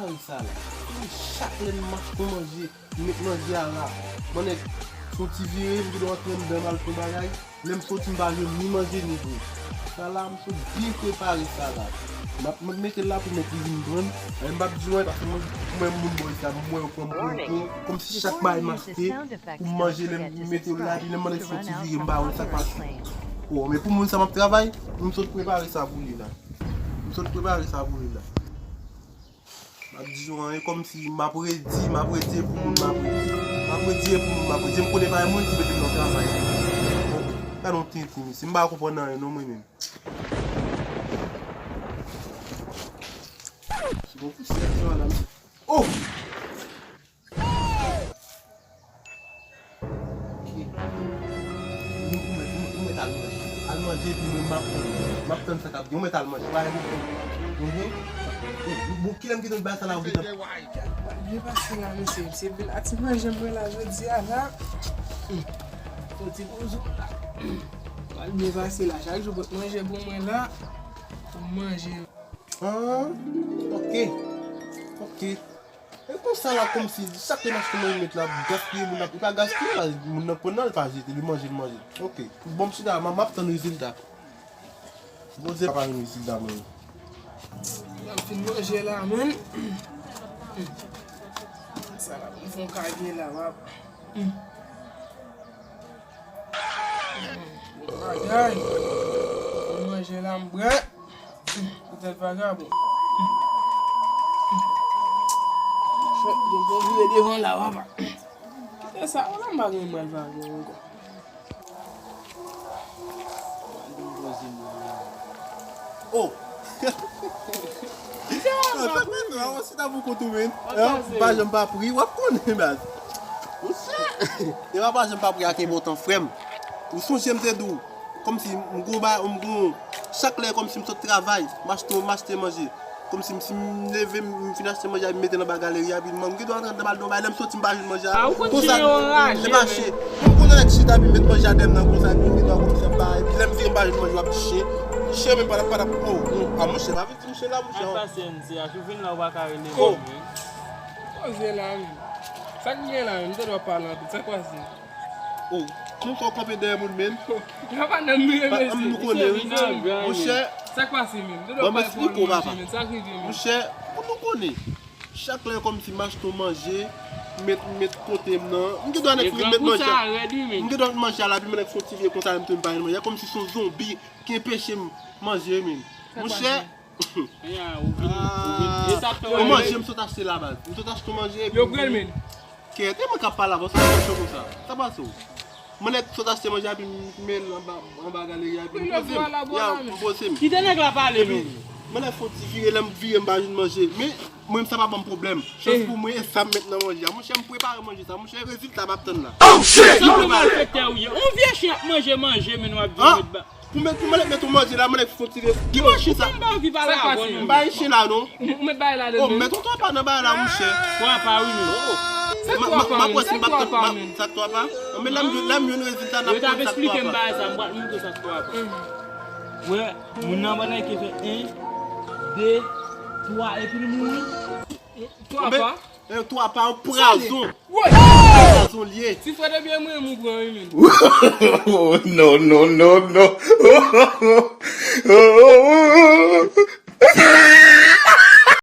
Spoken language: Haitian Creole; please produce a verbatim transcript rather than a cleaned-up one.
Prepare sa la. Chak lè m ap fè manje, m met manje a la. Mwen nèg, fè yon ti vire, m gen dwa antre anndan m al fè bagay. Lè m soti, m pa jwenn ni manje ni dlo. Sa la, m sot byen prepare sa la. M ap, m ap mete l la pou mèt li vin pran l. Men m p ap di w anyen paske mwen, mwen moun bò isi a, m wè yo pran m pou yon kon. Kòmsi chak bagay m achte pou m manje, lè m mete l la, epi lè m mande fè yon ti vire, m pa wè sa k pase. O, men pou moun sa m ap travay, m sot prepare sa pou li la. M sot prepare sa pou li la. M ap di w anyen kòmsi m ap redi, m ap redi e pou moun m ap redi. M ap redi e pou moun m ap redi. M konnen pa gen moun ki mete m nan travay. Bon, gade yon tenten, mesye. M pa konprann anyen non, mwen menm. Se bon pou sèt jan la. Oh! Ok. Ou, ou mèt, ou, ou mèt al manje. Al manje, epi mwen, m ap tann. M ap tann sa k ap gen. Ou mèt al manje. Pa gen pwoblèm. Mhm. Bon, kilè m kite tout bagay sa la, ou gentan. Pral byen pase la, mesye. Se vin ak ti manje mwen la, jodi a la. Hmm. Fò ti poze la. Pral byen pase la. Chak jou, pot manje pou mwen la. Pou manje. Ah, ok. Ok. E konsa la, kòmsi chak lè m achte manje m met la, gaspiye moun ap, li pa gaspiye la, moun nan pran nan, li pa jete, li manje, li manje. Ok. Bon, m chita, m, m ap tann rezilta. Poze pa yon rezilta, mwen. M ap fin manje la, menm. Sa la, m fè yon kage la, w ap. Bon bagay. M manje la, m bwè. Poutèt vagabon. Chèt, bon, bon, vire devan la, papa. Kite sa, wala, m pa gen mal vagabon ankò. Oh! Sa k pase a? Chita pou kont ou, menn. An, pa janm pa pri, w ap konnen, baz. Monchè, e pa pa janm pa pri ak enpòtan, frè m. Ou sonje m te di w, kòmsi m gon ba, m gon, chak lè kòmsi m sot travay, m achte, m achte manje. Kòmsi m, si m leve, m, m fin achte manje a, m mete l anba galeri a, epi m, m gen dwa rantre anndan m al nan bay, lè m soti, m pa jwenn manje a. Ah, ou konn konsa, chyen yo anraje, se pa chyen. M konnen nèg chita, epi m met manje a dèyè m nan konsa, epi m gen dwa kòmsi m pa, epi lè m vire, m pa jwenn manje, w ap di chyen. Chyen menm pa t ap, pa t ap, oh, oh, ah, monchè, pa vin di m chyen la, monchè. Ak pasyans, se a, si w vin la, ou pa ka rele m, oh, menm. Poze la, menm. Sa k gen la, menm? M te dwe pale anpil. Sa k pase? Oh, konsa w kanpe dèyè moun, menm. Papa nan m vire, mesye. M konnen, wi. Monchè. Sa k pase, menm? M te dwe pale pou manje, menm. Sa k rive, menm? Monchè, ou nou konnen. Chak lè kòmsi m achte yon manje, m met, m met kote m nan. M gen dwa nèk fin met manje a. M gen dwa met manje a la, epi m nèk fè yon ti vye konsa, m tounen pa jwenn manje a. Kòmsi se yon zonbi ki enpeche m manje, menm. Monchè. Ou vin, ou vin. E sa k fè w manje m sot achte la, baz. M sot achte yon manje, epi yo pran l, menm. Kèt, e mwen k ap pale avè w, sa w fè cho konsa? Sa pase w? Mwen nèk sot achte manje a, epi m met l anba, anba galeri a, epi m poze m. Ya, m poze m. Kite nèg la pale, menm. Mwen nèk fè yon ti vire, lè m vire, m pa jwenn manje. Men, mwen, sa pa ban m pwoblèm. Chans pou mwen, e sa m met nan manje a. Monchè, m prepare manje sa. Monchè, rezilta m ap tann la. Oh, shit! Sa pou malfektè ou ye. On vye chen ap manje, manje, men nou ap di met ba. Pou mèt, pou mèt, mèt ou manje la, mwen nèk fè yon ti rès. Ki manje sa? Ou pa anvi pale avè nou. M pa gen chen la, non. Ou, ou mèt bay la, oh, mèt yon twa pa nan bagay la, monchè. Twa pa, wi, men. Sa k twa pa, men? Sa k twa pa, men? Sa k twa pa? Men lè m jwenn, lè m jwenn rezilta, n ap konn sa k twa pa. Yo t ap esplike m bagay sa, m pral montre sa k twa pa. Wè, moun nan pandan ke fè en, de, twa, epi l mouri. Twa pa? E twa pa yon pwazon. Woy! Pwazon l ye. Ti frè de byen mwen, mwen pran, wi, men. No, no, no, no.